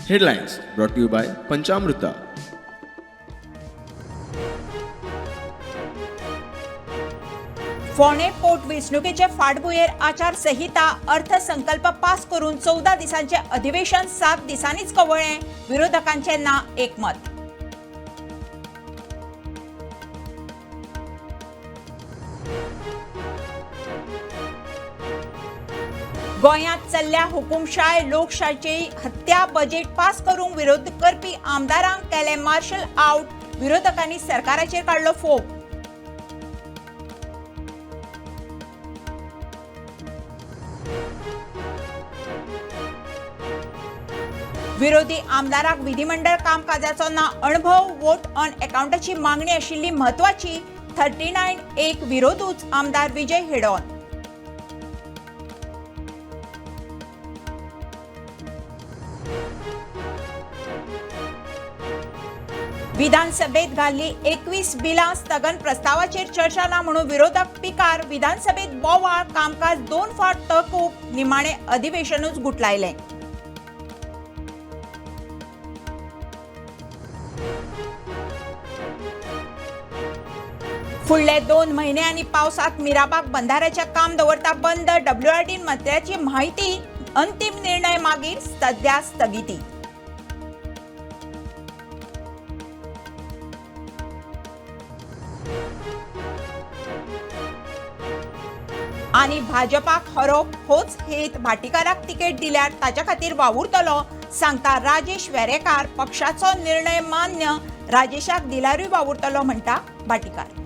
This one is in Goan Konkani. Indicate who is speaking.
Speaker 1: Headlines brought to you by Panchamruta.
Speaker 2: फोंडें पोटवेंचणुकेचे फाटभुंयेर आचारसंहिता अर्थसंकल्प पास करून 14 दिसांचे अधिवेशन 7 दिसांनीच कवळ्ळें. विरोधकांचें ना एकमत. गोंयांत चल्ल्या हुकुमशाय लोकशायची हत्या. बजेट पास करूंक विरोध करपी आमदारांक केले मार्शल आउट. विरोधकांनी सरकाराचेर काडलो फोग. विरोधी आमदाराक विधिमंडळ कामकाजाचो ना अणभव. वोट ऑन अकाउंटाची मागणी आशिल्ली म्हत्वाची. 39-1 विरोधूच आमदार विजय हेडॉन. विधानसभेत घाल्ली 21 बिलां स्थगन प्रस्तावाचेर चर्चा ना म्हणून विरोधक पिकार. विधानसभेत बोवाळ, कामकाज 2 फावट तहकूब. निमाणे अधिवेशनूच गुटलायलें. फुडले 2 म्हयने आनी पावसांत मिराबाग बंधाऱ्याचें काम दवरता बंद. डब्ल्यूआरडीन मंत्र्याची म्हायती, अंतीम निर्णय मागीर, सध्या स्थगिती. आनी भाजपाक हरोवप होच हेत. भाटीकाराक तिकेट दिल्यार ताच्या खातीर वावुरतलो, सांगता राजेश वेरेकार. पक्षाचो निर्णय मान्य, राजेशाक दिल्यारूय वावुरतलो, म्हणटा भाटीकार.